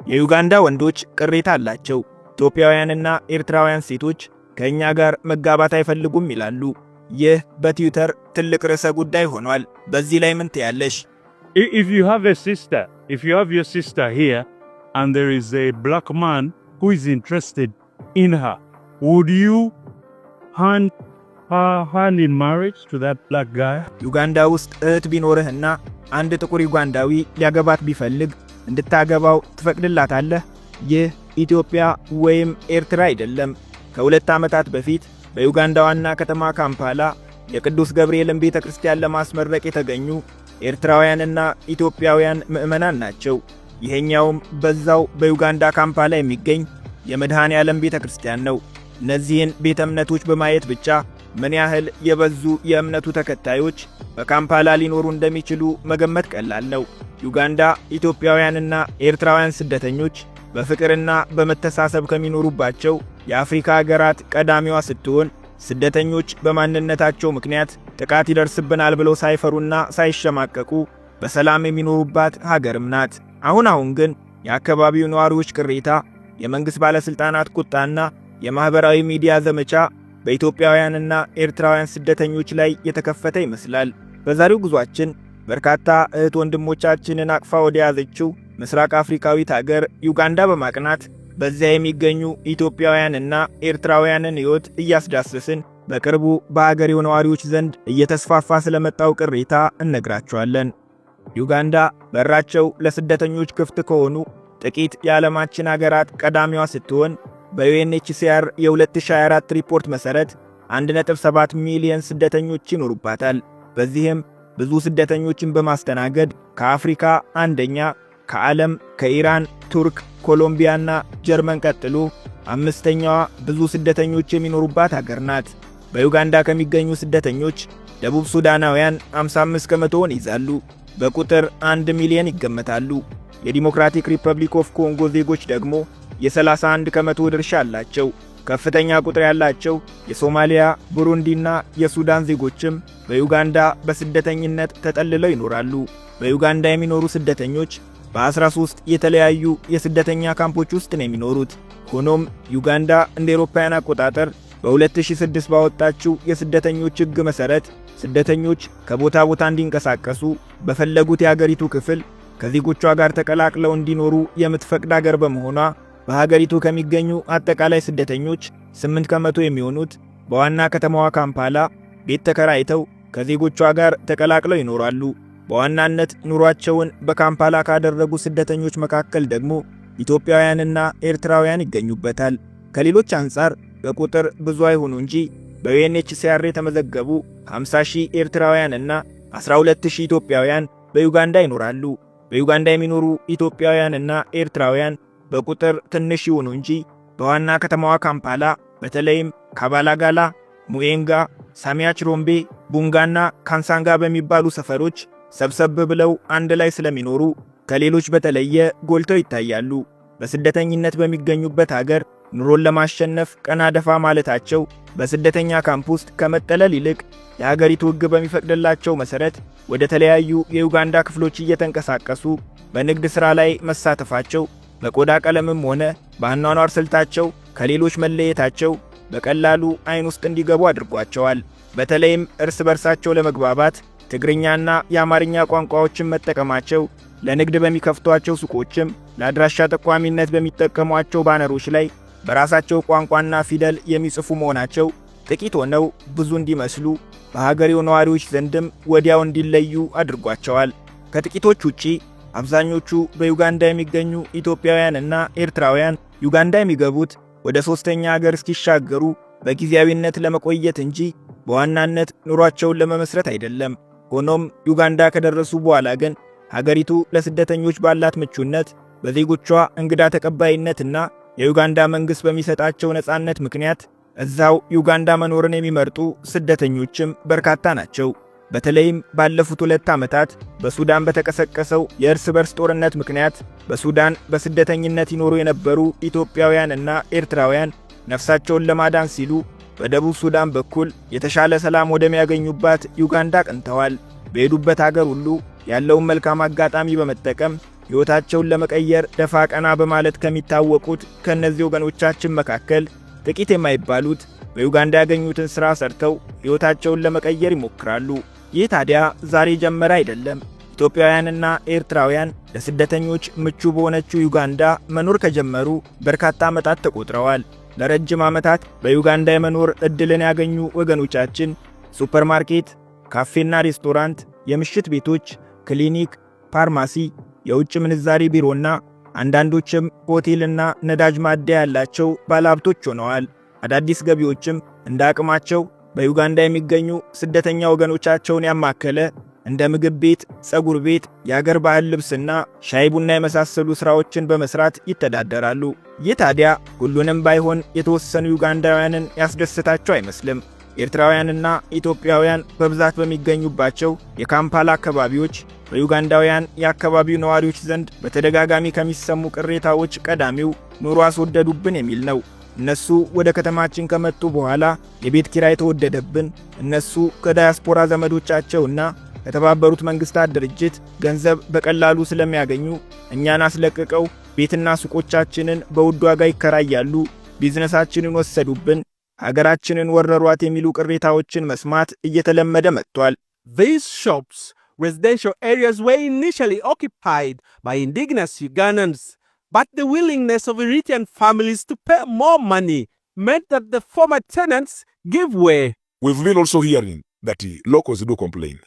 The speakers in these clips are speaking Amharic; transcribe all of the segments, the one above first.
የዩጋንዳ ወንዶች ቅሬታ አላቸው። ኢትዮጵያውያንና ኤርትራውያን ሴቶች ከእኛ ጋር መጋባት አይፈልጉም ይላሉ። ይህ በትዊተር ትልቅ ርዕሰ ጉዳይ ሆኗል። በዚህ ላይ ምን ትያለሽ? If you have a sister, if you have your sister here, and there is a black man who is interested in her, would you hand her hand in marriage to that black guy? ዩጋንዳ ውስጥ እህት ቢኖርህና አንድ ጥቁር ዩጋንዳዊ ሊያገባት ቢፈልግ እንድታገባው ትፈቅድላታለህ? ይህ ኢትዮጵያ ወይም ኤርትራ አይደለም። ከ2 ዓመታት በፊት በዩጋንዳ ዋና ከተማ ካምፓላ የቅዱስ ገብርኤልን ቤተ ክርስቲያን ለማስመረቅ የተገኙ ኤርትራውያንና ኢትዮጵያውያን ምዕመናን ናቸው። ይሄኛውም በዛው በዩጋንዳ ካምፓላ የሚገኝ የመድኃኔ ዓለም ቤተ ክርስቲያን ነው። እነዚህን ቤተ እምነቶች በማየት ብቻ ምን ያህል የበዙ የእምነቱ ተከታዮች በካምፓላ ሊኖሩ እንደሚችሉ መገመት ቀላል ነው። ዩጋንዳ ኢትዮጵያውያንና ኤርትራውያን ስደተኞች በፍቅርና በመተሳሰብ ከሚኖሩባቸው የአፍሪካ ሀገራት ቀዳሚዋ ስትሆን፣ ስደተኞች በማንነታቸው ምክንያት ጥቃት ይደርስብናል ብለው ሳይፈሩና ሳይሸማቀቁ በሰላም የሚኖሩባት ሀገርም ናት። አሁን አሁን ግን የአካባቢው ነዋሪዎች ቅሬታ፣ የመንግሥት ባለሥልጣናት ቁጣና የማኅበራዊ ሚዲያ ዘመቻ በኢትዮጵያውያንና ኤርትራውያን ስደተኞች ላይ የተከፈተ ይመስላል። በዛሬው ጉዟችን በርካታ እህት ወንድሞቻችንን አቅፋ ወደ ያዘችው ምስራቅ አፍሪካዊት አገር ዩጋንዳ በማቅናት በዚያ የሚገኙ ኢትዮጵያውያንና ኤርትራውያንን ሕይወት እያስዳሰስን በቅርቡ በአገሬው ነዋሪዎች ዘንድ እየተስፋፋ ስለመጣው ቅሬታ እነግራችኋለን። ዩጋንዳ በራቸው ለስደተኞች ክፍት ከሆኑ ጥቂት የዓለማችን አገራት ቀዳሚዋ ስትሆን፣ በ UNHCR የ2024 ሪፖርት መሠረት 1.7 ሚሊዮን ስደተኞች ይኖሩባታል። በዚህም ብዙ ስደተኞችን በማስተናገድ ከአፍሪካ አንደኛ፣ ከዓለም ከኢራን፣ ቱርክ፣ ኮሎምቢያና ጀርመን ቀጥሎ አምስተኛዋ ብዙ ስደተኞች የሚኖሩባት አገር ናት። በዩጋንዳ ከሚገኙ ስደተኞች ደቡብ ሱዳናውያን 55 ከመቶውን ይይዛሉ። በቁጥር 1 ሚሊዮን ይገመታሉ። የዲሞክራቲክ ሪፐብሊክ ኦፍ ኮንጎ ዜጎች ደግሞ የ31% ድርሻ አላቸው። ከፍተኛ ቁጥር ያላቸው የሶማሊያ፣ ቡሩንዲና የሱዳን ዜጎችም በዩጋንዳ በስደተኝነት ተጠልለው ይኖራሉ። በዩጋንዳ የሚኖሩ ስደተኞች በ13 የተለያዩ የስደተኛ ካምፖች ውስጥ ነው የሚኖሩት። ሆኖም ዩጋንዳ እንደ አውሮፓውያን አቆጣጠር በ2006 ባወጣችው የስደተኞች ሕግ መሠረት ስደተኞች ከቦታ ቦታ እንዲንቀሳቀሱ፣ በፈለጉት የአገሪቱ ክፍል ከዜጎቿ ጋር ተቀላቅለው እንዲኖሩ የምትፈቅድ አገር በመሆኗ፣ በሀገሪቱ ከሚገኙ አጠቃላይ ስደተኞች 8% የሚሆኑት በዋና ከተማዋ ካምፓላ ቤት ተከራይተው ከዜጎቿ ጋር ተቀላቅለው ይኖራሉ። በዋናነት ኑሯቸውን በካምፓላ ካደረጉ ስደተኞች መካከል ደግሞ ኢትዮጵያውያንና ኤርትራውያን ይገኙበታል። ከሌሎች አንጻር በቁጥር ብዙ አይሆኑ እንጂ በ UNHCR የተመዘገቡ 50 ሺህ ኤርትራውያንና 12 ሺህ ኢትዮጵያውያን በዩጋንዳ ይኖራሉ። በዩጋንዳ የሚኖሩ ኢትዮጵያውያንና ኤርትራውያን በቁጥር ትንሽ ይሁኑ እንጂ በዋና ከተማዋ ካምፓላ በተለይም ካባላጋላ፣ ሙኤንጋ፣ ሳሚያ ቺሮምቤ፣ ቡንጋና ካንሳንጋ በሚባሉ ሰፈሮች ሰብሰብ ብለው አንድ ላይ ስለሚኖሩ ከሌሎች በተለየ ጎልተው ይታያሉ። በስደተኝነት በሚገኙበት አገር ኑሮን ለማሸነፍ ቀና ደፋ ማለታቸው፣ በስደተኛ ካምፕ ውስጥ ከመጠለል ይልቅ የሀገሪቱ ሕግ በሚፈቅድላቸው መሠረት ወደ ተለያዩ የዩጋንዳ ክፍሎች እየተንቀሳቀሱ በንግድ ሥራ ላይ መሳተፋቸው፣ በቆዳ ቀለምም ሆነ በአኗኗር ስልታቸው ከሌሎች መለየታቸው በቀላሉ አይን ውስጥ እንዲገቡ አድርጓቸዋል። በተለይም እርስ በርሳቸው ለመግባባት ትግርኛና የአማርኛ ቋንቋዎችን መጠቀማቸው፣ ለንግድ በሚከፍቷቸው ሱቆችም ለአድራሻ ጠቋሚነት በሚጠቀሟቸው ባነሮች ላይ በራሳቸው ቋንቋና ፊደል የሚጽፉ መሆናቸው ጥቂት ሆነው ብዙ እንዲመስሉ፣ በሀገሬው ነዋሪዎች ዘንድም ወዲያው እንዲለዩ አድርጓቸዋል። ከጥቂቶች ውጪ አብዛኞቹ በዩጋንዳ የሚገኙ ኢትዮጵያውያንና ኤርትራውያን ዩጋንዳ የሚገቡት ወደ ሦስተኛ አገር እስኪሻገሩ በጊዜያዊነት ለመቆየት እንጂ በዋናነት ኑሯቸውን ለመመስረት አይደለም። ሆኖም ዩጋንዳ ከደረሱ በኋላ ግን ሀገሪቱ ለስደተኞች ባላት ምቹነት፣ በዜጎቿ እንግዳ ተቀባይነትና የዩጋንዳ መንግሥት በሚሰጣቸው ነፃነት ምክንያት እዛው ዩጋንዳ መኖርን የሚመርጡ ስደተኞችም በርካታ ናቸው። በተለይም ባለፉት 2 ዓመታት በሱዳን በተቀሰቀሰው የእርስ በርስ ጦርነት ምክንያት በሱዳን በስደተኝነት ይኖሩ የነበሩ ኢትዮጵያውያንና ኤርትራውያን ነፍሳቸውን ለማዳን ሲሉ በደቡብ ሱዳን በኩል የተሻለ ሰላም ወደሚያገኙባት ዩጋንዳ አቅንተዋል። በሄዱበት አገር ሁሉ ያለውን መልካም አጋጣሚ በመጠቀም ሕይወታቸውን ለመቀየር ደፋ ቀና በማለት ከሚታወቁት ከእነዚህ ወገኖቻችን መካከል ጥቂት የማይባሉት በዩጋንዳ ያገኙትን ሥራ ሰርተው ሕይወታቸውን ለመቀየር ይሞክራሉ። ይህ ታዲያ ዛሬ የጀመረ አይደለም። ኢትዮጵያውያንና ኤርትራውያን ለስደተኞች ምቹ በሆነችው ዩጋንዳ መኖር ከጀመሩ በርካታ ዓመታት ተቆጥረዋል። ለረጅም ዓመታት በዩጋንዳ የመኖር ዕድልን ያገኙ ወገኖቻችን ሱፐርማርኬት፣ ካፌና ሬስቶራንት፣ የምሽት ቤቶች፣ ክሊኒክ፣ ፋርማሲ፣ የውጭ ምንዛሪ ቢሮና አንዳንዶችም ሆቴልና ነዳጅ ማደያ ያላቸው ባለሀብቶች ሆነዋል። አዳዲስ ገቢዎችም እንደ አቅማቸው በዩጋንዳ የሚገኙ ስደተኛ ወገኖቻቸውን ያማከለ እንደ ምግብ ቤት፣ ፀጉር ቤት፣ የአገር ባህል ልብስና ሻይ ቡና የመሳሰሉ ሥራዎችን በመስራት ይተዳደራሉ። ይህ ታዲያ ሁሉንም ባይሆን የተወሰኑ ዩጋንዳውያንን ያስደሰታቸው አይመስልም። ኤርትራውያንና ኢትዮጵያውያን በብዛት በሚገኙባቸው የካምፓላ አካባቢዎች በዩጋንዳውያን የአካባቢው ነዋሪዎች ዘንድ በተደጋጋሚ ከሚሰሙ ቅሬታዎች ቀዳሚው ኑሮ አስወደዱብን የሚል ነው። እነሱ ወደ ከተማችን ከመጡ በኋላ የቤት ኪራይ ተወደደብን፣ እነሱ ከዳያስፖራ ዘመዶቻቸውና ከተባበሩት መንግስታት ድርጅት ገንዘብ በቀላሉ ስለሚያገኙ እኛን አስለቅቀው ቤትና ሱቆቻችንን በውድ ዋጋ ይከራያሉ፣ ቢዝነሳችንን ወሰዱብን፣ ሀገራችንን ወረሯት የሚሉ ቅሬታዎችን መስማት እየተለመደ መጥቷል። These shops, residential areas, were initially occupied by indigenous Ugandans, but the willingness of Eritrean families to pay more money meant that the former tenants gave way. We've been also hearing that the locals do complain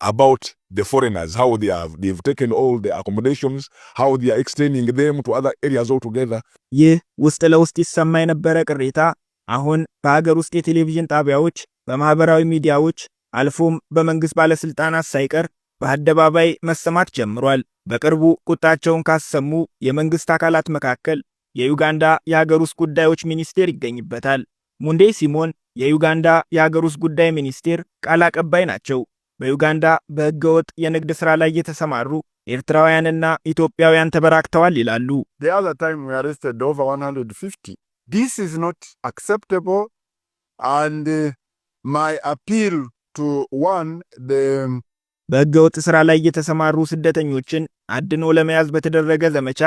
about the foreigners, how they've taken all the accommodations, how they are extending them to other areas altogether. ይህ ውስጥ ለውስጥ ይሰማ የነበረ ቅሬታ አሁን በሀገር ውስጥ የቴሌቪዥን ጣቢያዎች፣ በማህበራዊ ሚዲያዎች አልፎም በመንግስት ባለስልጣናት ሳይቀር በአደባባይ መሰማት ጀምሯል። በቅርቡ ቁጣቸውን ካሰሙ የመንግስት አካላት መካከል የዩጋንዳ የሀገር ውስጥ ጉዳዮች ሚኒስቴር ይገኝበታል። ሙንዴ ሲሞን የዩጋንዳ የሀገር ውስጥ ጉዳይ ሚኒስቴር ቃል አቀባይ ናቸው። በዩጋንዳ በህገወጥ የንግድ ሥራ ላይ የተሰማሩ ኤርትራውያንና ኢትዮጵያውያን ተበራክተዋል ይላሉ። The other time we arrested over 150. This is not acceptable. And my appeal to one, the በህገወጥ ሥራ ላይ የተሰማሩ ስደተኞችን አድኖ ለመያዝ በተደረገ ዘመቻ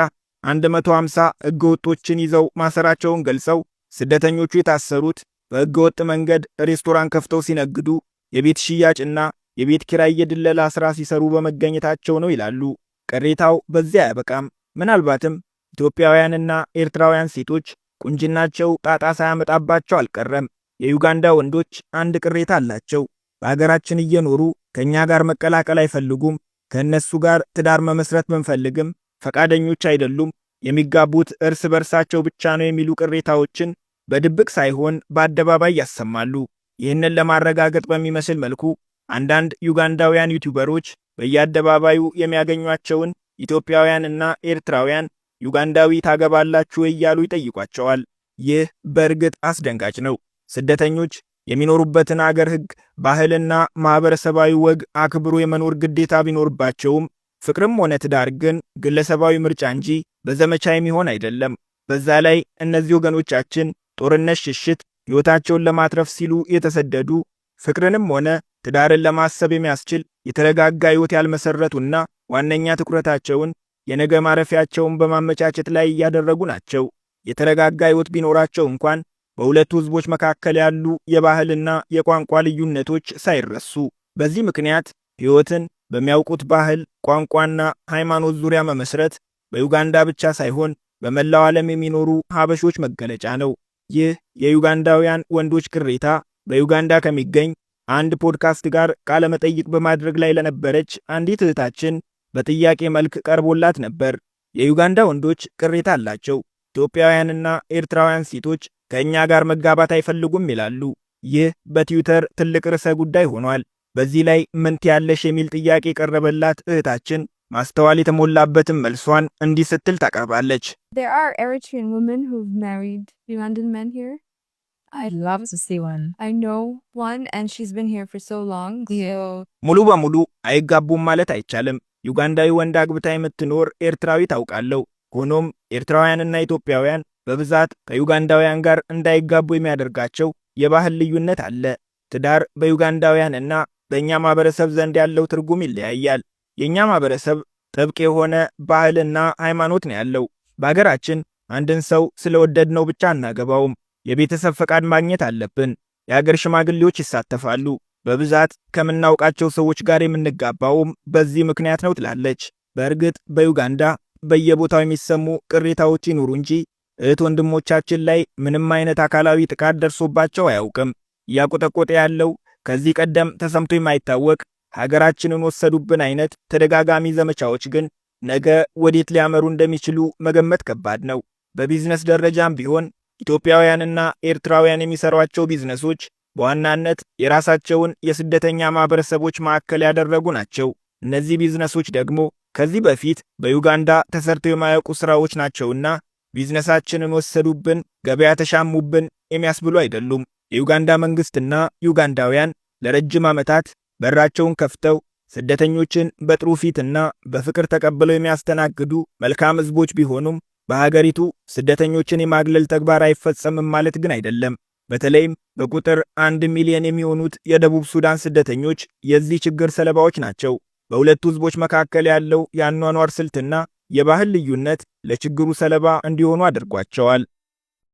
150 ህገወጦችን ይዘው ማሰራቸውን ገልጸው፣ ስደተኞቹ የታሰሩት በህገወጥ መንገድ ሬስቶራንት ከፍተው ሲነግዱ፣ የቤት ሽያጭና የቤት ኪራይ የድለላ ሥራ ሲሰሩ በመገኘታቸው ነው ይላሉ። ቅሬታው በዚያ አያበቃም። ምናልባትም ኢትዮጵያውያንና ኤርትራውያን ሴቶች ቁንጅናቸው ጣጣ ሳያመጣባቸው አልቀረም። የዩጋንዳ ወንዶች አንድ ቅሬታ አላቸው። በሀገራችን እየኖሩ ከእኛ ጋር መቀላቀል አይፈልጉም። ከእነሱ ጋር ትዳር መመስረት ብንፈልግም ፈቃደኞች አይደሉም። የሚጋቡት እርስ በርሳቸው ብቻ ነው የሚሉ ቅሬታዎችን በድብቅ ሳይሆን በአደባባይ ያሰማሉ። ይህንን ለማረጋገጥ በሚመስል መልኩ አንዳንድ ዩጋንዳውያን ዩቲዩበሮች በየአደባባዩ የሚያገኟቸውን ኢትዮጵያውያንና ኤርትራውያን ዩጋንዳዊ ታገባላችሁ እያሉ ይጠይቋቸዋል። ይህ በእርግጥ አስደንጋጭ ነው። ስደተኞች የሚኖሩበትን አገር ሕግ፣ ባህልና ማኅበረሰባዊ ወግ አክብሮ የመኖር ግዴታ ቢኖርባቸውም ፍቅርም ሆነ ትዳር ግን ግለሰባዊ ምርጫ እንጂ በዘመቻ የሚሆን አይደለም። በዛ ላይ እነዚህ ወገኖቻችን ጦርነት ሽሽት ሕይወታቸውን ለማትረፍ ሲሉ የተሰደዱ፣ ፍቅርንም ሆነ ትዳርን ለማሰብ የሚያስችል የተረጋጋ ሕይወት ያልመሰረቱና ዋነኛ ትኩረታቸውን የነገ ማረፊያቸውን በማመቻቸት ላይ እያደረጉ ናቸው። የተረጋጋ ሕይወት ቢኖራቸው እንኳን በሁለቱ ሕዝቦች መካከል ያሉ የባህልና የቋንቋ ልዩነቶች ሳይረሱ፣ በዚህ ምክንያት ሕይወትን በሚያውቁት ባህል፣ ቋንቋና ሃይማኖት ዙሪያ መመስረት በዩጋንዳ ብቻ ሳይሆን በመላው ዓለም የሚኖሩ ሀበሾች መገለጫ ነው። ይህ የዩጋንዳውያን ወንዶች ቅሬታ በዩጋንዳ ከሚገኝ አንድ ፖድካስት ጋር ቃለ መጠይቅ በማድረግ ላይ ለነበረች አንዲት እህታችን በጥያቄ መልክ ቀርቦላት ነበር። የዩጋንዳ ወንዶች ቅሬታ አላቸው። ኢትዮጵያውያንና ኤርትራውያን ሴቶች ከእኛ ጋር መጋባት አይፈልጉም ይላሉ። ይህ በትዊተር ትልቅ ርዕሰ ጉዳይ ሆኗል። በዚህ ላይ ምን ትያለሽ የሚል ጥያቄ የቀረበላት እህታችን ማስተዋል የተሞላበትን መልሷን እንዲህ ስትል ታቀርባለች። There are Eritrean women who've married Ugandan men here. I'd love to see one. I know one, and she's been here for so long. So ሙሉ በሙሉ አይጋቡም ማለት አይቻልም። ዩጋንዳዊ ወንድ አግብታ የምትኖር ኤርትራዊ ታውቃለሁ። ሆኖም ኤርትራውያንና ኢትዮጵያውያን በብዛት ከዩጋንዳውያን ጋር እንዳይጋቡ የሚያደርጋቸው የባህል ልዩነት አለ። ትዳር በዩጋንዳውያን እና በእኛ ማህበረሰብ ዘንድ ያለው ትርጉም ይለያያል። የእኛ ማህበረሰብ ጥብቅ የሆነ ባህልና ሃይማኖት ነው ያለው። በሀገራችን አንድን ሰው ስለወደድነው ብቻ አናገባውም። የቤተሰብ ፈቃድ ማግኘት አለብን። የሀገር ሽማግሌዎች ይሳተፋሉ። በብዛት ከምናውቃቸው ሰዎች ጋር የምንጋባውም በዚህ ምክንያት ነው ትላለች። በእርግጥ በዩጋንዳ በየቦታው የሚሰሙ ቅሬታዎች ይኑሩ እንጂ እህት ወንድሞቻችን ላይ ምንም አይነት አካላዊ ጥቃት ደርሶባቸው አያውቅም። እያቆጠቆጠ ያለው ከዚህ ቀደም ተሰምቶ የማይታወቅ ሀገራችንን ወሰዱብን አይነት ተደጋጋሚ ዘመቻዎች ግን ነገ ወዴት ሊያመሩ እንደሚችሉ መገመት ከባድ ነው። በቢዝነስ ደረጃም ቢሆን ኢትዮጵያውያንና ኤርትራውያን የሚሰሯቸው ቢዝነሶች በዋናነት የራሳቸውን የስደተኛ ማህበረሰቦች ማዕከል ያደረጉ ናቸው። እነዚህ ቢዝነሶች ደግሞ ከዚህ በፊት በዩጋንዳ ተሰርተው የማያውቁ ስራዎች ናቸውና ቢዝነሳችንን ወሰዱብን፣ ገበያ ተሻሙብን የሚያስብሉ አይደሉም። የዩጋንዳ መንግስትና ዩጋንዳውያን ለረጅም ዓመታት በራቸውን ከፍተው ስደተኞችን በጥሩ ፊትና በፍቅር ተቀብለው የሚያስተናግዱ መልካም ሕዝቦች ቢሆኑም በሀገሪቱ ስደተኞችን የማግለል ተግባር አይፈጸምም ማለት ግን አይደለም። በተለይም በቁጥር 1 ሚሊዮን የሚሆኑት የደቡብ ሱዳን ስደተኞች የዚህ ችግር ሰለባዎች ናቸው። በሁለቱ ሕዝቦች መካከል ያለው የአኗኗር ስልትና የባህል ልዩነት ለችግሩ ሰለባ እንዲሆኑ አድርጓቸዋል።